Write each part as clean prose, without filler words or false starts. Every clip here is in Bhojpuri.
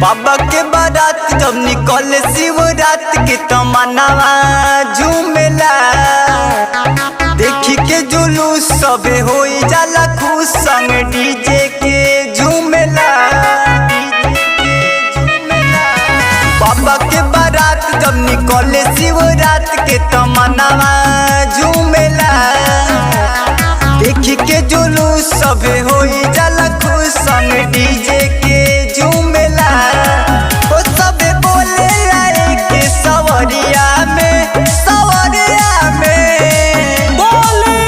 बाबा के बारात जब निकले शिवरात के तमन्नावा झूमेला, देखी के जुलूस सबे होई जाला खुश, संग डीजे के झूमेला। बाबा के बारात जब निकले शिवरात के तमन्नावा झूमेला, देखी के जुलूस सबे होई जाला खुश, संग डीजे के झूमेला। ओ सबे बोले के सवरिया में, सवरिया में। बोली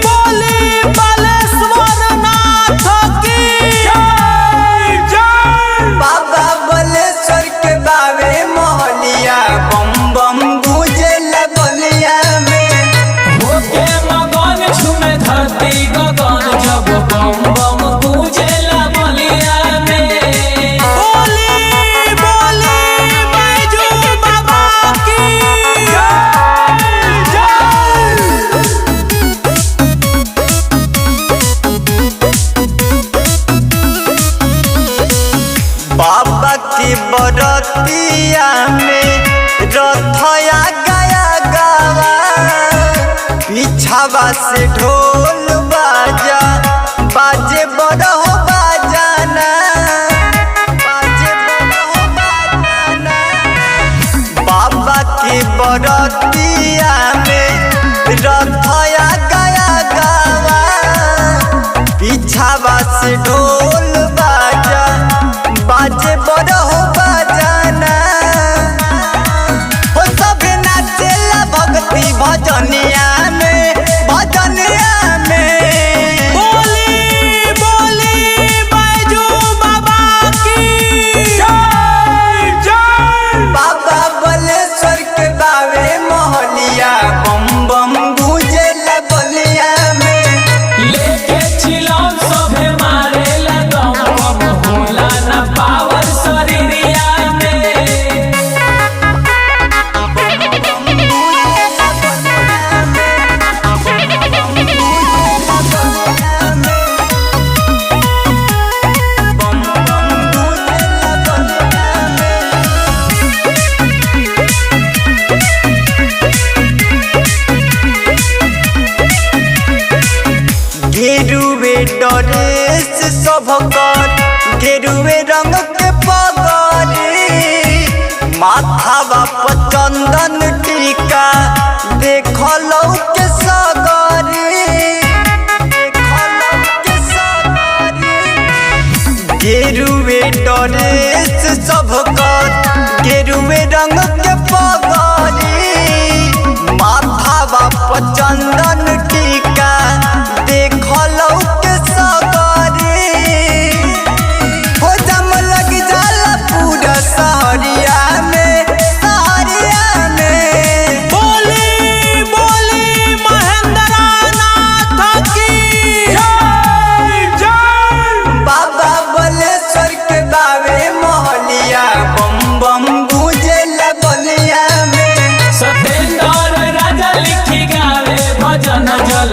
बोली बालेश्वर नाथ की जय जय। बाबा बलेश्वर के बावे मोहलिया, बम बम गूंजेला बलिया में। होके मगन झूमे धरती गगन जब बम बम गूंजेला बलिया में। बोली बोली बैजू बाबा की जय जय। बाबा की बरतिया में रथया गया गावा, पिछावा से ढोल बाजा बाजे बड़ो बाजाना, बाजे बड़ो बाजाना। बाबा की बरतिया में रथया गया गावा, पिछावा से ढोल बाजा बाजे बड़ो बाजाना। हो सब नाचेला भक्ति भजनिया में, भजनिया में। बोली बोली बैजू बाबा की जय जय। बाबा बलेश्वर के बावे मोहलिया, बम बम गूंजेला बलिया में। लेके छिलम सभे मारेला दम, कम होला ना पावर शरीरिया में। गेरुए डरेस सबकर, गेरुए रंग के पगड़ी, माथावा पर चंदन टीका देखलौ के सगरी, देखलौ के सगरी। गेरुए डरेस सबकर, गेरुए रंग के पगड़ी, माथावा पर चंदन टीका देखलौ के सगरी। हो जम लग जाला पूरा सहरिया में, सहरिया में। बोली बोली महेंद्र नाथ की जय जय। बाबा बलेश्वर के बावे मोहलिया, बम बम गूंजेला बलिया में। सतेंद्र राजा लिखी गावे भजन जल।